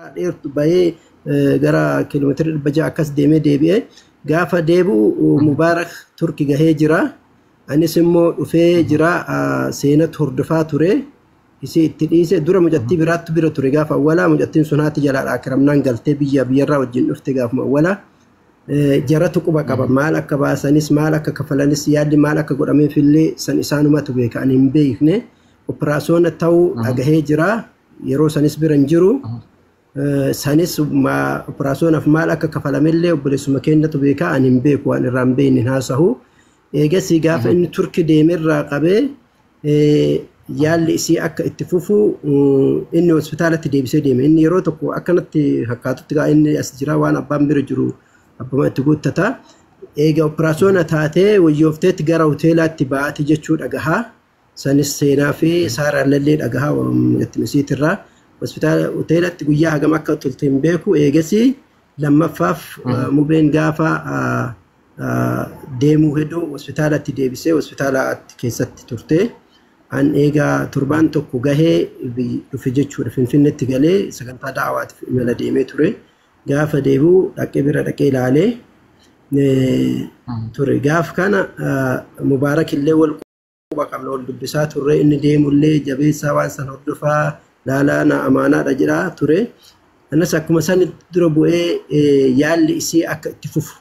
Dheertu bahee gara kiiloomeetira 600 akkas deemee deebi'ee gaafa deebi'u Mubaarak Turki gahee jira. Anis immoo dhufee jira, seenatu hordofaa ture. Isii itti dhiise dura mucattii biraattu bira ture gaafa awwalaa mucattiin sun haati jalaadha akiramnaan galtee biyya biyyarraa wajjin dhufte gaafuma awwalaa. Jaratu quba qaba maal akka baasanis maal akka kafalanis yaalli maal akka godhameefillee san isaanumatu beeka ani hin beekne. Operaasiyoona ta'uu dhagahee jira yeroo sanis bira hin jiru. Sanis operaasiyoonaaf maal akka kafalamellee obboleessuma keenyatu beeka ani hin beeku waan irraa hin beekne hin haasahu. Eegasii gaafa inni Turki deemerraa qabee yaalli isii akka itti fufu inni hospitaalatti deebisee deeme. Inni yeroo tokko akkanatti fakkaatutti gaa inni as jira waan abbaan bira jiru abbama itti guuttata. Eega operaasiyoona taatee wayyoofteetti gara hoteelaatti ba'aati jechuu dhagahaa. Sanis seenaa fi saaraan lallee dhagahaa itti misiitirraa. Hospitaala hoteelatti guyyaa hagam akka turte hin beeku. Eegasii lammaffaaf mubeen gaafa deemuu hedduu hospitaalatti deebisee hospitaalatti keessatti turte. An eegaa torbaan tokko gahee dhufe jechuudha. Finfinneetti galee sagantaa da'awaatiif imala deemee ture. Gaafa deebi'u dhaqee bira dhaqee ilaalee ture. Gaaf kana Mubaarak illee wal quba qabna wal dubbisaa turre inni deemullee jabeessaa waan san hordofaa laalaa na amaanaadha jedhaa ture. Anas akkuma san dura bu'ee yaalli isii akka itti fufu.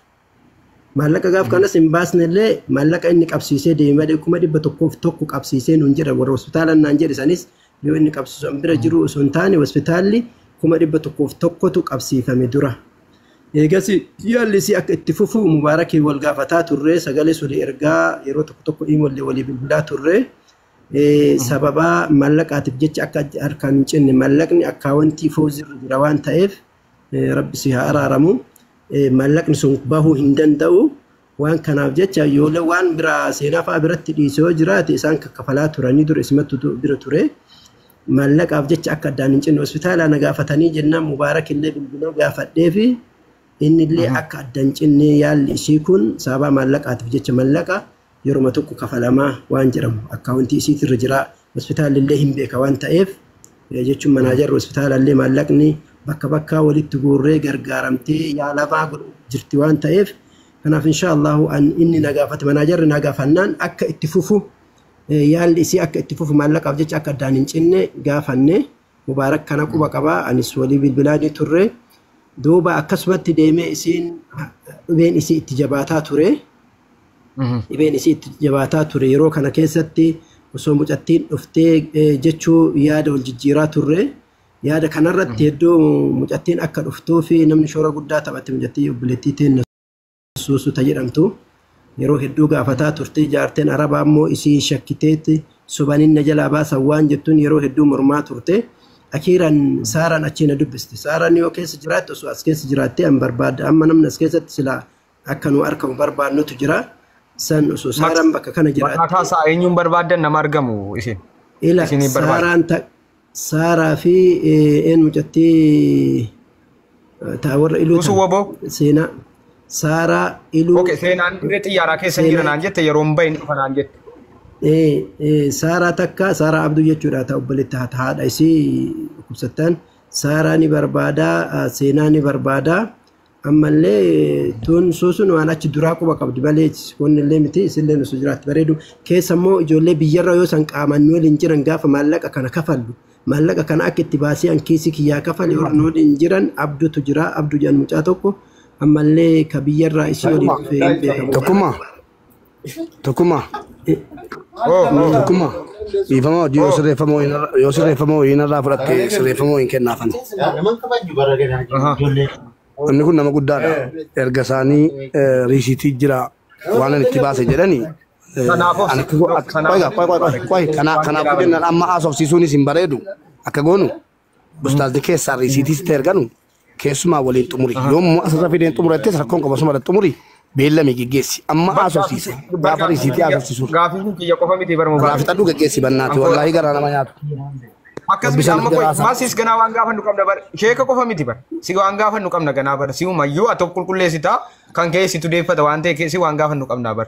Maallaqa gaaf kanas hin baasne illee maallaqa inni qabsiisee deeme malee 101,000 qabsiisee nuun jedha warra hospitaala naan jedhe sanis yoo inni qabsiisu an bira jiru osoo hin taane hospitaalli 101,000tu qabsiifame dura. Eegas yaalli isii akka itti fufu Mubaarakii wal gaafataa turre sagalee suni ergaa yeroo tokko tokko iimoollee walii bilbilaa turre. Sababaa maallaqaatiif jecha akka harkaan hin cinne maallaqni akkaawwantii foozirra jira waan ta'eef rabbi si haa araaramu. Maallaqni sun bahuu hin danda'u. Waan kanaaf jecha yoo waan biraa seenaa fa'aa biratti dhiise yoo jiraate isaan kaffalaa turanii dura isimattu bira ture. Maallaqaaf jecha akka addaan hin cinne hospitaalaa na gaafatanii jennaan Mubaarak illee bilbilee gaafadhee fi inni illee akka addaan hin cinne yaalli ishii kun sababaa maallaqaatiif jecha maallaqa yeruma tokko kafalamaa waan jedhamu akkaawwantii isiitirra jira hospitaalli illee hin beeka waan ta'eef jechuun manaajarri hospitaala illee maallaqni bakka bakkaa walitti guurree gargaaramtee yaalamaa jirti waan ta'eef kanaaf insha Allahu an inni na gaafate manaajarri na gaafannaan akka itti fufu yaalli isii akka itti fufu maallaqaaf jecha akka addaan hin cinne gaafanne Mubaarak kana quba qabaa anis walii bilbilaa ni turre duuba akkasumatti deemee isiin dhibeen isii itti jabaataa ture. Dhibeen isii itti jabaataa ture yeroo kana keessatti osoo mucattiin dhuftee jechuu yaada wal jijjiiraa turre. Yaada kanarratti hedduu mucattiin akka dhuftuu fi namni shoora guddaa taphate mucattii obboleettii teenna suusuta jedhamtu yeroo hedduu gaafataa turte jaarteen arabaa immoo isii shakkiteetti sobanin na jalaa baasan waan jettuun yeroo hedduu mormaa turte. Akiiraan Saaraan achii na dubbiste. Saaraan yoo keessa jiraatte osoo as keessa jiraattee an barbaadda amma namni as keessatti silaa akka nu argamu barbaadnutu jira. San osoo Saaraan bakka kana Maqaa jiraatte kaasaa eenyuun barbaaddan nama argamu isin. ila Isiniif barbaada. Saaraan Saaraa fi een mucattii taa warra iluu Suusuu tana waboo. seenaa Saaraa iluu Okay, seenaan dirree xiyyaaraa keessa hin jira seenaa naan jette yeroo hin bahin dhufa naan jette. Saaraa takka Saaraa Abduu jechuudha ta obboleetti haadha isii dhukkubsattan Saaraa ni barbaadaa seenaa ni barbaadaa ammallee tun suusun waan achi duraa quba qabdi malee wanni illee miti isillee osoo jiraatti bareedu keessa immoo ijoollee biyyarra yoo san qaamaan nu waliin jiran gaafa maallaqa kana kafallu maallaqa kana akka itti baasee an kiisii kiyyaa kafale warra nu waliin jiran Abduutu jira Abduu jedhan mucaa tokko ammallee ka biyyarraa isii waliin dhufe hin beekamu. Tokkummaa. Tokkummaa. Oh, oh. Tokkummaa. Dhiifama hojii yoo sirreeffamoo yoo sirreeffamoo hin irraa fudhatte sirreeffamoo hin kennaafan. Inni kun nama guddaadha. Erga isaanii riisiitii jira waan ani itti baase jedhanii. Kanaaf Ani kanaaf kanaafuu jennaan amma haasofsiisuunis hin bareedu. Akka goonu ustaazni keessaa riisiitii sitti erganu keessumaa waliin xumuri. Yommuu asirra fideen xumurattes rakkoon qaba osuma xumuri beellame geggeessi. Amma haasofsiisa. Gaafa riisiitii haasofsiisuun. Gaafii kun kiyya qofa miti bara Kanaaf Mubaarak. fixadhu geggeessi bannaati. Wallaahi garaa nama nyaatu. Akkas miti Rabbi amma qoy sana maasis ganaa waan gaafannu qabna bar sheeka qofa miti bar si waan gaafannu qabna ganaa bar si umayyuu ati of qulqulleessitaa kan keessi deeffata waan ta'e keessi waan gaafannu qabna bar.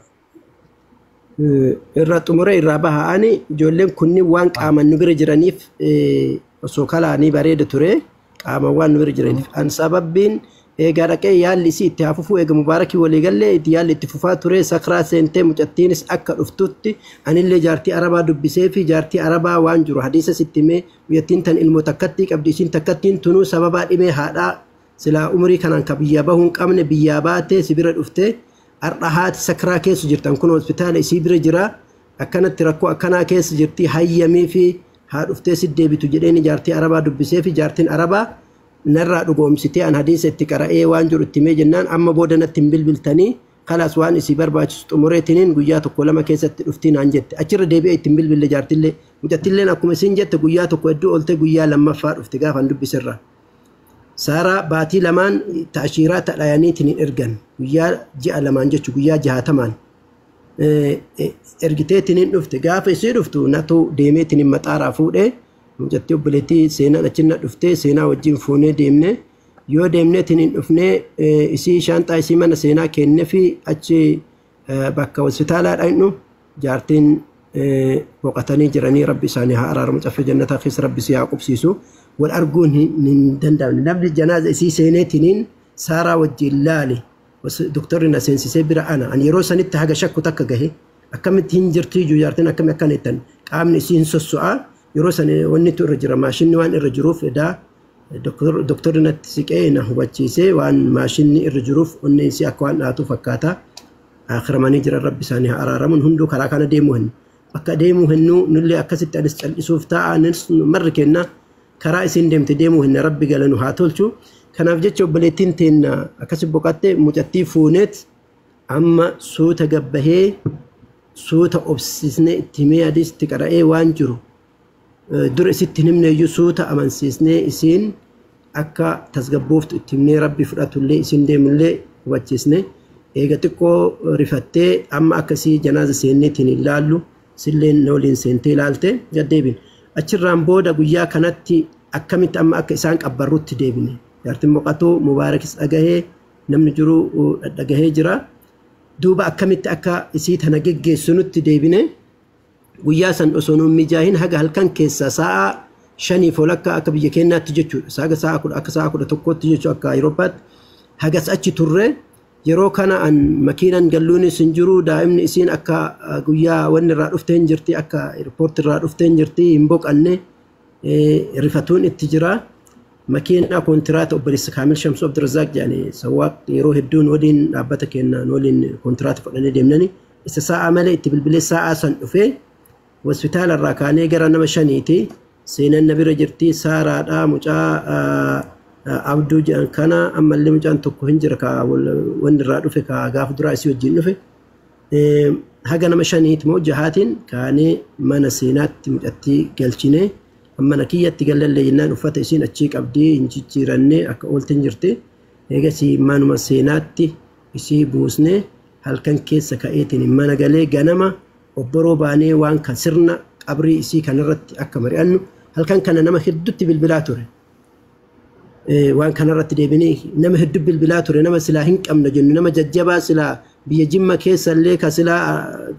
Irraa xumura irraa baha ani ijoolleen kunniin waan qaaman nu bira jiraniif osoo kalaanii bareeda ture. Qaama waan nu bira jiraniif. An sababbiin eegaa dhaqee yaalli isii itti hafufuu eega Mubaarakii walii gallee itti yaalli itti fufaa ture sakraa seentee mucattiinis akka dhuftutti anillee jaartii Arabaa dubbisee fi jaartii Arabaa waan jiru hadiisa sitti himee mucattiin tan ilmoo takkattii qabdi isiin takkattiin tunuu sababaa dhibee haadhaa silaa umrii kanaan ka biyyaa bahuu hin qabne biyyaa baatee si bira dhuftee har'a haati sakraa keessa jirtan kun hospitaala isii bira jira akkanatti rakkoo akkanaa keessa jirti hayyamii fi haa dhuftee si deebitu jedheen jaartii Arabaa dubbisee fi jaartiin Arabaa narraa dhugoomsitee an hadiisa itti qara'ee waan jiru itti himee jennaan amma booda natti hin bilbiltanii kalaas waan isii barbaachisu xumureetiniin guyyaa tokko lama keessatti dhuftii naan jette achirra deebi'ee itti hin bilbille jaartillee mucattilleen akkuma isiin jette guyyaa tokko hedduu oolte guyyaa lammaffaa dhufte gaafa an dubbisirra. Saaraa baatii lamaan ta'ashiiraa tadhayaniitiin hin ergan guyyaa ji'a lamaan jechu guyyaa jahaatamaan ergiteetiin hin dhufte gaafa isii dhuftu natu deemeetiin hin maxaaraa fuudhee mucattii obboleettii seenaan achi na dhuftee seenaa wajjin fuunee deemne yoo deemneetiin hin dhufnee isii shaanxaa isii mana seenaa kenne fi achi bakka hospitaalaa dhaqnu jaartiin boqotanii jiranii rabbi isaanii haa araaramu caffee jannataa keessa rabbi isii haa qubsiisu wal arguun hin danda'amne namni janaaza isii seeneetiniin Saaraa wajjin laale doktorri na seensisee bira ana ani yeroo sanitti haga shakku takka gahe akkamitti hin jirti iyyuu jaartiin akkami akkana jettan qaamni isii hin sosso'aa yeroo san wannitu irra jira maashinni waan irra jiruuf edaa doktorri natti siqee na hubachiisee waan maashinni irra jiruuf onneen isii akka waan dhaatu fakkaata akhiramanii jiran rabbi isaanii haa araaramuun hunduu karaa kana deemuu hin bakka deemuu hennuu nullee akkasitti anis cal'isuuf taa'a marri kenna karaa isiin deemte deemuu hin rabbi galanu haa tolchu kanaaf jecha obboleettiin teenna akkasi boqatte mucattii fuuneet amma suuta gabbahee suuta obsisnee itti himee hadiis itti qara'ee waan jiru dura isitti hin himne iyyuu suuta amansiisnee isiin akka tasgabbooftu itti himnee rabbi fudhatullee isiin deemullee hubachiisne eega xiqqoo rifattee amma akkasii janaaza seenneetiin hin laallu silleen na waliin seentee ilaalte gaddeebin achirraan booda guyyaa kanatti akkamitti amma akka isaan qabbarrutti deebine jaartiin boqatuu Mubaarakis dhagahee namni jiru dhagahee jira duuba akkamitti akka isii tana geggeessinutti deebine guyyaa san osoo nuun mijaahin haga halkan keessa sa'a shaniif ol akka biyya keenyaatti jechuudha sa'a sa'a kudha akka sa'a 11tti jechuudha akka Awurooppaatti hagas achi turre yeroo kana an makiinaan galluunis hin jiru daa'imni isiin akka guyyaa wanni irraa dhufte hin jirti akka eerpoortii irraa dhufte hin jirti hin boqanne rifatuun itti jira. Makiinaa kontiraata obboleessa Kaamil Shamsuu Abdirazaaq jedhani sawaaq yeroo hedduun waliin dhaabbata kennaan waliin kontiraata fudhannee deemnani isa sa'a malee itti bilbilee sa'a san dhufee hospitaala irraa kaanee gara nama shaniiti seenan na bira jirti Saaraadhaa mucaa Abduu jedhan kana ammallee mucaan tokko hin jira ka wanni irraa dhufe ka gaafa duraa isii wajjin dhufe haga nama shaniiti moo jahaatiin kaanee mana seenaatti mucattii galchine mana kiyyatti galallee jennaan uffata isiin achii qabdii hin jijjiirannee akka oolte hin jirti eegasii manuma seenaatti isii buusne halkan keessa ka'eetiin mana galee ganama obboroo baanee waan kan sirna qabrii isii kanarratti akka mari'annu halkan kana nama hedduutti bilbilaa ture. Waan kanarratti deebinee nama hedduu bilbilaa ture nama silaa hin qabna jennu nama jajjabaa silaa biyya Jimma keessa illee ka silaa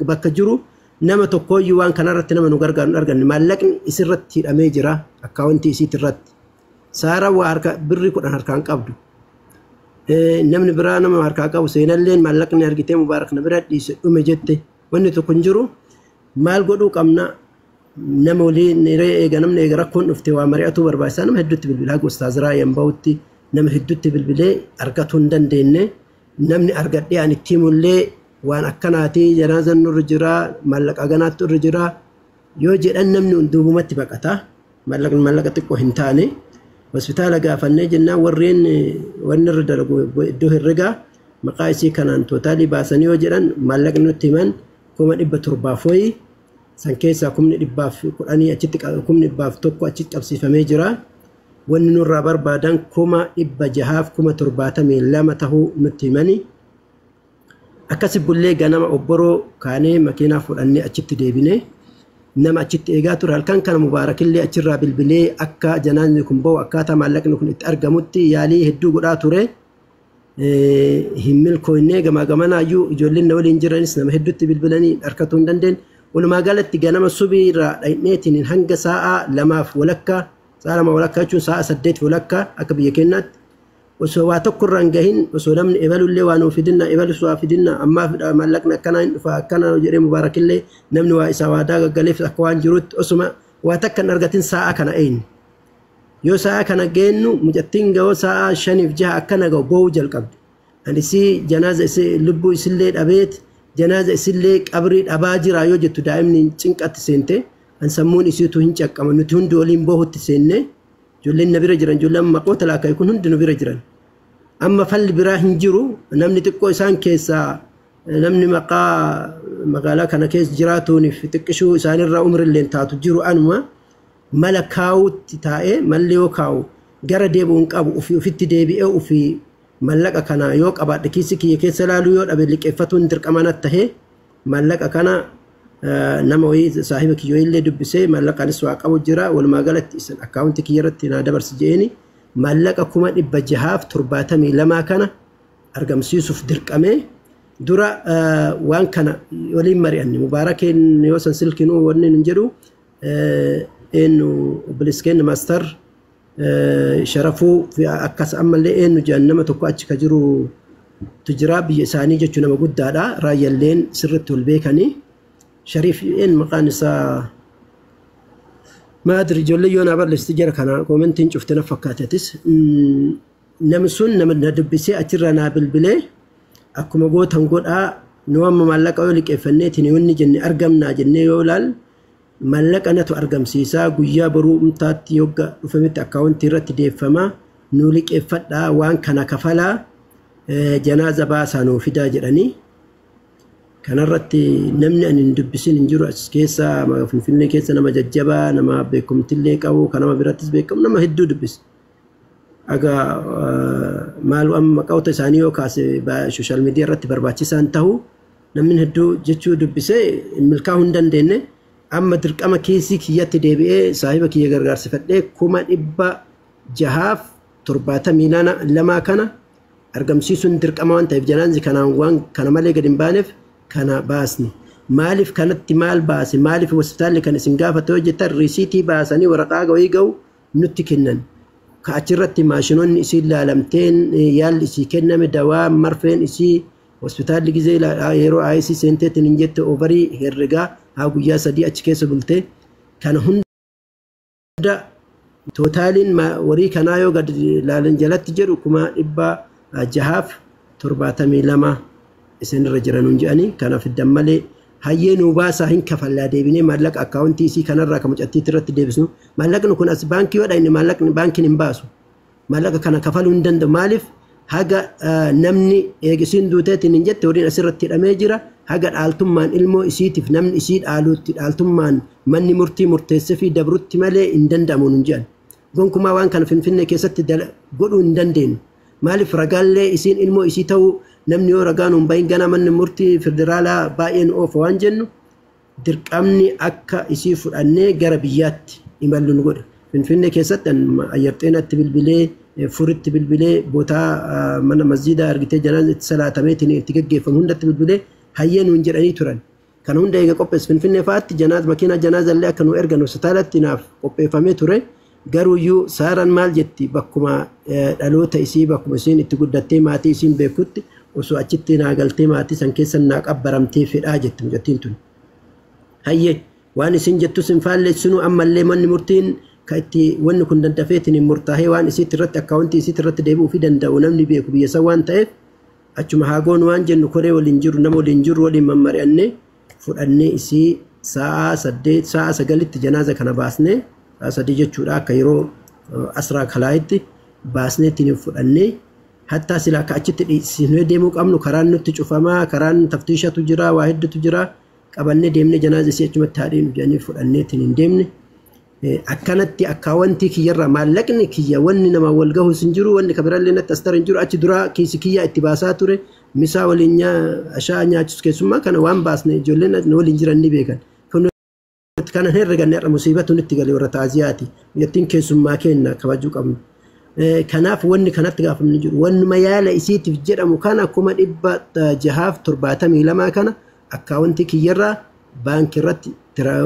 bakka jiru nama tokkooyyuu waan kanarratti nama nu gargaaru hin arganne maallaqni isirratti hidhamee jira akkaawwantii isiitirratti. Saaraan waa harka birrii 10 harkaan qabdu. Namni biraa nama harkaa qabu seenalleen maallaqni argitee Mubaarak na bira dhiise dhume jette wanni tokko hin jiru maal godhuu qabna nama waliin ree eega namni eega rakkoon dhufte waa mari'atuu barbaachisaa nama hedduutti bilbilee haga ustaaz Raayyan bahutti nama hedduutti bilbilee argatuu hin dandeenye namni argadhee ani itti himullee waan akkanaati janaazan nurra jira maallaqa ganaatti irra jira yoo jedhan namni duubumatti baqata maallaqni maallaqa xiqqoo hin taane hospitaala gaafannee jennaan warreen wanni irra dalagu iddoo herregaa maqaa isii kanaan tootaalii baasanii yoo jedhan maallaqni nutti himan 700,000 wayii san keessaa 110,000 achitti 101,000 achitti qabsiifamee jira. Wanni nurraa barbaadan 672,000 tahuu nutti himani. Akkasi bullee ganama obboroo kaanee makiinaa fudhannee achitti deebine nama achitti eegaa ture halkan kana Mubaarakillee achirraa bilbilee akka janaanni kun bahu akkaataa maallaqni kun itti argamutti yaalii hedduu godhaa ture. Hin milkooyne gamaa gamanaayyuu ijoolleen na waliin jiranis nama hedduutti bilbilanii harkatuu hin dandeenye. Walumaa galatti ganama subii irraa dhaqneetiin hanga sa'a 2:15 Sa'a 2 walakkaa jechuun sa'a 8 walakkaa akka biyya keenyaatti. Osoo waa tokko irra hin gahin, osoo namni ebalullee waa nuu fidinna, ebalus waa fidinna, ammaa fida maallaqni akkanaa hin dhufa akkanaa jedhee Mubaarakillee namni waa isaa waadaa gaggaleef akka waan jirutti osuma waa takka hin argatin sa'a kana eenyu. Yoo sa'a kana geennu mucattiin ga'oo sa'a 5 6 akkana ga'u boo'uu jalqabde. Ani isii janaaza isii lubbuu isillee dhabeet janaaza isillee qabrii dhabaa jira yoo jettu daa'imni cinqatti seente, an sammuun isiitu hin caqqama, nuti hundi waliin boohutti seenne. Ijoolleen na bira jiran, ijoolleen maqoota laakkaa'e kun hundi nu bira jiran. Amma falli biraa hin jiru. Namni xiqqoo isaan keessaa, namni maqaa magaalaa kana keessa jiraatuuniif xiqqishuu isaanirraa umrilleen taatu jiru, anuma mala kaa'uutti taa'ee, malli yoo kaa'u gara deebi'u hin qabu. Ofii ofitti deebi'ee ofii mallaqa kana yoo qabaadhe kiisii kiyya keessa ilaaluu yoo dhabe liqeeffatuun dirqama natti tahee, mallaqa kana nama wayii saahiba kiyyoo illee dubbisee, mallaqaanis waa qabu jira, walumaa galatti isin akkaawuntii kiyya irratti naa dabarsi je'eeni, maallaqa 672,000 kana argamsiisuuf dirqamee. Dura waan kana waliin mari'anne. Mubaarakeen yoo san silkinuu wanni nun jedhu, eenyu, obboleessi keenya maastar Sharafuu akkas ammallee eenyu jedhan, nama tokko achi ka jiru tu jira biyya isaanii jechuun, nama guddaadha, raayyalleen sirritti ol beekanii, Shariif een maqaan isaa maadri, ijoollee yoo naa balleessite jara kana koomentiin cufte na fakkaatetis. Namni sun nama na dubbisee achirraa naa bilbilee, akkuma gootan godhaa, nu amma maallaqa yoo liqeeffanneetiin wanni jenne argamnaa jennee yoo ilaal maallaqa natu argamsiisaa, guyyaa boruu umtaatti yogga dhufametti akkaawuntii irratti deeffamaa, nu liqeeffadhaa, waan kana kafalaa, janaaza baasaa nuu fidaa jedhanii. Kanarratti namni ani hin dubbisin hin jiru as keessa. Finfinnee keessa nama jajjabaa, nama beekumtillee qabu, kan nama birattis beekamu, nama hedduu dubbise. Aga maalu amma maqaota isaanii yoo kaase social media irratti barbaachisaan ta'u, namni hedduu jechuu dubbisee milkaa'uu hin dandeenye. Amma dirqama kiisii kiyyatti deebi'ee saahiba kiyya gargaarsifadhee 672,000 kana argamsiisuun dirqama waan ta'eef, janaanzi kanaan waan kana malee gadi hin baaneef kana baasne. Maaliif kanatti maal baase, maaliif hospitaalli kan isin gaafate hojjetan, risiitii baasanii waraqaa wayii ga'u nutti kennan. Ka achirratti maashinoonni isii ilaalamteen, yaalli isii kenname, dawaa marfeen isii hospitaalli gizee yeroo IC seenteetiin hin jette oovarii herregaa haa guyyaa 3 achi keessa bulte, kana hunda tootaaliin warii kanaa yoo gad ilaalan jalatti jedhu 672,000 isinirra jiranuun jedhanii kana fiddan malee, hayyee nuu baasaa, hin kafallaa, deebinee maallaqa akkaawuntii isii kanarraa kan mucattiitti irratti deebisnu. Maallaqni kun as baankii yoo dhayne maallaqni baankiin hin baasu, maallaqa kana kafaluu hin danda'u. Maaliif? Haga namni eegisiin duuteetiin hin jette horiin asirratti hidhamee jira, haga dhaaltummaan ilmoo isiitiif namni isii dhaaluutti dhaaltummaan manni murtii murteessee fi dabrutti malee hin danda'amu nun jedhan. Gonkumaa waan kana Finfinnee keessatti godhuu hin dandeenyu. Maaliif? Ragaallee isiin ilmoo isii ta'uu namni yoo ragaan hin bahin ganaa manni murtii federaalaa baay'een oofa waan jennu, dirqamni akka isii fudhannee gara biyyaatti imallu nu godhe. Finfinnee keessatti ayyar xeenaatti bilbilee, furitti bilbilee, bootaa mana masjiidaa argitee janaan itti salaatameetiin itti geggeeffamu hundatti bilbilee, hayyee nuun jedhanii turan. Kana hunda eega qopheesse, Finfinnee fa'aatti janaaz makiinaa janaazallee akka nu ergan hospitaalatti naaf qopheeffamee ture. Garuuyyuu Saaraan maal jetti? Bakkuma dhaloota isii, bakkuma isiin itti guddattee maatii isiin beekutti osoo achitti naa galtee maatii san keessa naa qabbaramtee fedhaa jetti mucattiin tun. Hayyee, waan isin jettus hin faalleessinu, ammallee manni murtiin ka itti wanni kun dandafeetiin hin murtaa'ee waan isiitti irratti akkaawuntii isiitti irratti deebi'uu fi danda'u namni beeku biyya san waan ta'eef, achuma haa goonu waan jennu, koree waliin jiru, nama waliin jiru waliin mammari'annee fudhannee isii sa'a 8 sa'a 9tti janaaza kana baasnee, sa'a 3 jechuudha akka yeroo asraa kalaayitti baasnee ittiin fudhannee, hattaa sila akka achitti dhiisnee deemuu qabnu karaan nutti cufamaa, karaan taftiishatu jira, waa hedduutu jira, qabannee deemnee janaaza isii achumatti haadhiinu jedhanii fudhannee ittiin hin deemne. Akkanatti akkaawwantii kiyyarraa maallaqni kiyya wanni nama wal gahus hin jiru, wanni kabirallee natti as tara hin jiru. Achi duraa kiisi kiyya itti baasaa ture, misaa waliin ashaa nyaachisu keessummaa kana waan baasne ijoolleen waliin jiran ni beekan. Kana hin herreganne. Har'a musiibatu nutti gale, warra taaziyaati. Biyyattiin keessummaa kenna kabajuu qabnu. Kanaaf wanni kanatti gaafamni jiru wannuma yaala isiitiif jedhamu kana 672,000 kana akkaawuntii kiyyarraa baankii irratti,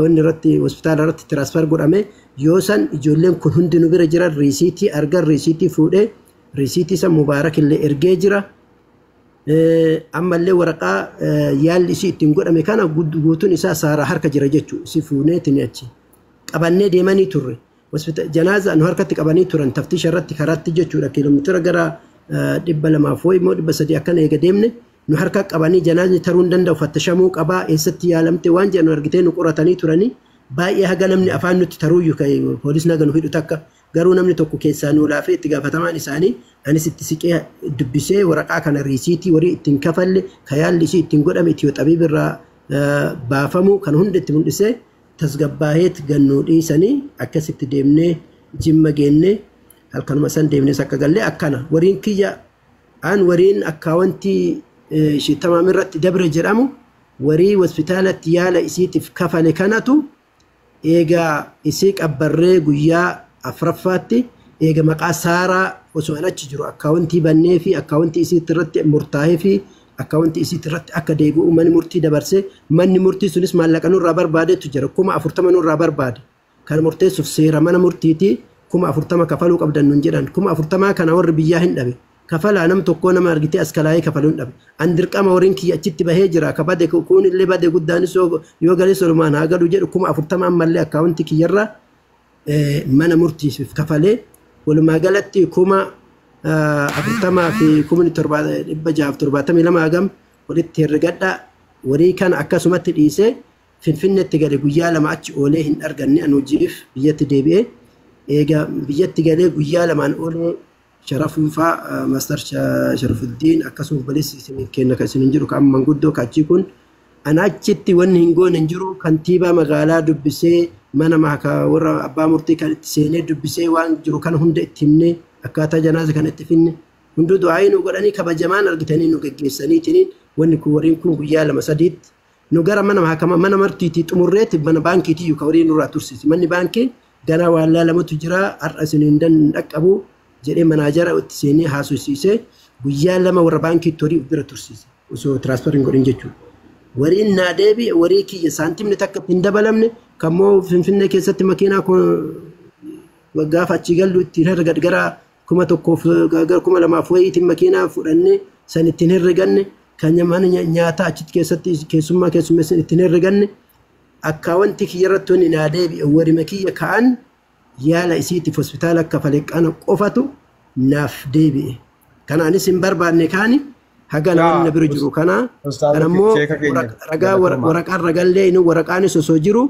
wanni irratti, hospitaala irratti transfer godhame. Yoo san ijoolleen kun hundi nu bira jiran riisiitii argan, riisiitii fuudhee riisiitii san Mubaarak illee ergee jira. Ammallee waraqaa yaalli isii ittiin godhame kana guutuun isaa Saaraa harka jira jechuudha. Si fuuneetiin achi qabannee deemanii turre. Janaaza nu harkatti qabanii turan taftiisha irratti karaatti jechuudha. Kiiloomeetira gara 200 wayi immoo 300 akkana eega deemne nu harka qabanii, janaazni taruu hin danda'u, fattashamuu qabaa, eessatti yaalamte waan jedhan argitee nu qoratanii turanii. Baay'ee haga namni afaan nutti taruuyyuu ka'e, poolisni haga nu hidhu takka, garuu namni tokko keessaa nu laafee itti gaafatamaan isaanii anis itti siqee dubbisee, waraqaa kana, riisiitii warii ittiin kafalle, ka yaalli isii ittiin godhame Itiyoo Xabiib irraa baafamu kan hunda itti mul'isee tasgabbaaheet gannuu dhiisanii akkasitti deemnee Jimma geennee halkanuma san deemnees akka gallee akkana. Wariin kiyya an wariin akkaawwantii shitamaam irratti dabre jedhamu, warii hospitaalatti yaala isiitiif kafale kanatu, eegaa isii qabbarree guyyaa afuraffaatti, eega maqaa Saaraa osoo an achi jiru akkaawwantii bannee fi akkaawwantii isiitti irratti murtaa'ee fi akkaawwantii isiitti irratti akka deebi'u manni murtii dabarse. Manni murtii sunis maallaqa nurraa barbaadetu jira, 40,000 nurraa barbaade. Kan murteessuuf seera mana murtiitii 40,000 kafaluu qabdan nun jedhan. 40,000 kana warri biyyaa hin dhabe. Kafalaa nam tokkoo nama argitee as kalaayee kafaluu hin dhabe. An dirqama horiin kiyya achitti bahee jira. Ka bade kun illee bade, guddaanis yoo galee solumaan haa galu jedhu, 40,000 ammallee akkaawwantii kiyyarraa mana murtiif kafalee, walumaa galatti 40,000 fi 672,000 hagam walitti herregadha. Warii kana akkasumatti dhiisee Finfinneetti gale. Guyyaa 2 achi oolee hin arganne. An hojiif biyyatti deebi'ee, eega biyyatti galee guyyaa 2n oolee, Sharafuufaa, Master Sharafuddiin, akkasuma obboleessi isin kenna kan isin jiru kan manguddoo kaachii kun, ana achitti wanni hin goone hin jiru. Kantiibaa magaalaa dubbisee, mana maakaa warra abbaa murtii kan itti seenee dubbisee, waan jiru kana hunda itti himnee, akkaataa janaaza kana itti finne hunduu du'aayii nu godhanii kabajamaan argitanii nu geggeessaniitiin. Wanni kun wariin kun guyyaa 2 sadiitti nu gara mana mahakama mana murtiitii xumurreetti, mana baankiitii yookaan horii nurraa tursiisi. Manni baankii ganaa waan laalamatu jira, har'a isin hin dhaqqabu jedhee manaajara itti seenee haasofsiisee, guyyaa 2 warra baankiitti horii of bira tursiise osoo transfer hin godhin jechuudha. Wariin naa deebi'e, warii kiyya saantimni takka hin dabalamne. Kammoo Finfinnee keessatti makiinaa gaafa achi gallu ittiin herregan gara 1000f gara 2000f wayiitiin makiinaa fudhannee san ittiin herreganne, kan mana nyaataa achitti keessatti keessummaa keessummeessan ittiin herreganne. Akkaawwantii kiyya irratti wanni naa deebi'e warima kiyya ka'an yaala isiitiif hospitaala kafale kana qofatu naaf deebi'e. Kanaanis hin barbaanne kaani haga namni na bira jiru kana. Ustaaza Kanammoo sheeka keenya ragaa galatoomaa. waraqaan ragallee inni waraqaanis osoo jiru.